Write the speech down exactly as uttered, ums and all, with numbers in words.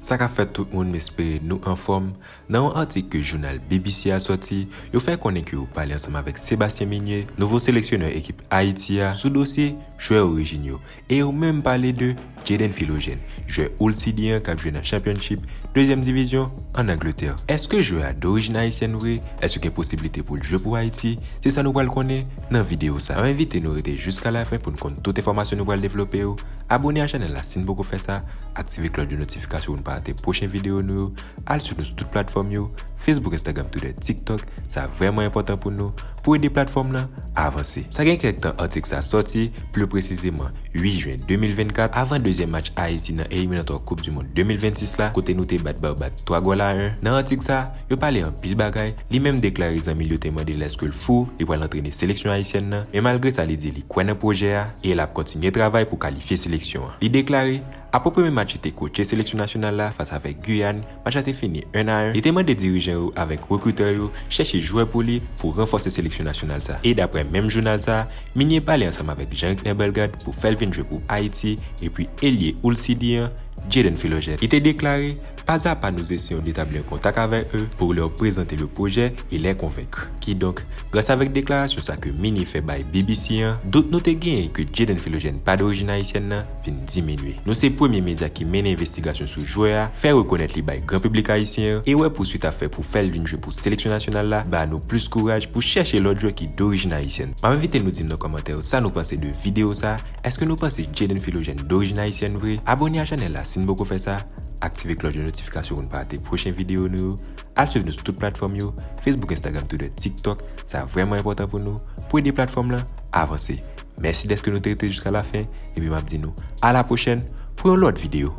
Sa k ap fèt tout moun, m espere nou anfòm. Nan yon atik ke jounal B B C a sòti, yo fè konnen ke yo pale ansanm avèk Sébastien Migné, nouvo seleksyonè ekip Ayiti a, sou dosye jwè orijin yo. E yo menm pale de Jayden Philogène, jwè Hull City an k ap jwe nan Championship, dezyèm divizyon, ann Angletè. Èske jwè a dorijin ayisyèn vre? Èske gen posiblite pou l jwe pou Ayiti? Se sa nou pral konnen nan videyo sa. M ap envite nou rete jiska lafen pou n konn tout enfòmasyon nou pral devlope yo. Abòne a chanèl la si n poko fè sa, aktive klòch de notifikasyon pou n pa rate pwochen videyo nou yo, al swiv nou sou tout platfòm yo, Facebook, Instagram, Twitter, TikTok, sa vrèman enpòtan pou nou, pou ede platfòm lan avanse. Sa gen kèk tan atik sa sòti, pli presizeman uit jen de mil vennkat, avan dezyèm match Ayiti nan eliminatwa Koup di Mond de mil vennsis la, kote nou te bat Barbad twa gòl a en. Nan atik sa, yo pale anpil bagay, li menm deklare zanmi l yo te mande l èske l fou, li pral antrene seleksyon ayisyèn nan, men malgre sa li di li kwè nan pwojè a, e l ap kontinye travay pou kalifye seleksyon an. Li deklare, apre premye match li te kotche seleksyon nasyonal la fas avèk Giyàn, match la te fini en a en. Li te mande dirijan yo avèk rekritè yo chèche jwè pou li pou ranfòse seleksyon nasyonal sa. E daprè menm jounal sa, Migné pale ansanm avèk Jean-Ricner Bellegarde pou fè l vin jwe pou Ayiti, epi elye Hull City an, Jayden Philogène. Li te deklare, pas à pas nous essayons d'établir un contact avec eux pour leur présenter le projet et les convaincre. Kidonk, gras avèk deklarasyon sa ke Migné fè bay B B C an, dout nou te genyen ke Jayden Philogène pa dorijin ayisyèn nan vin diminye. Nou se premye medya ki mennen envestigasyon sou jwè a, fè rekonèt li bay gran piblik ayisyen an, e wè pouswit ap fè pou fè l vin jwe pou seleksyon nasyonal la ba nou plis kouraj pou chèche lòt jwè ki dorijin ayisyèn. M ap envite nou di m nan kòmantè yo sa nou panse de videyo sa. Èske nou panse Jayden Philogène dorijin ayisyèn vre? Abòne a chanèl la si n poko fè sa, aktive klòch de notifikasyon pou n pa rate pwochen videyo nou yo. Al swiv nou sou tout platfòm yo, Facebook, Instagram, Twitter, TikTok. Sa vrèman enpòtan pou nou, pou ede platfòm lan avanse. Mèsi dèske nou te rete jiska lafen, epi m ap di nou a la pwochèn pou yon lòt videyo.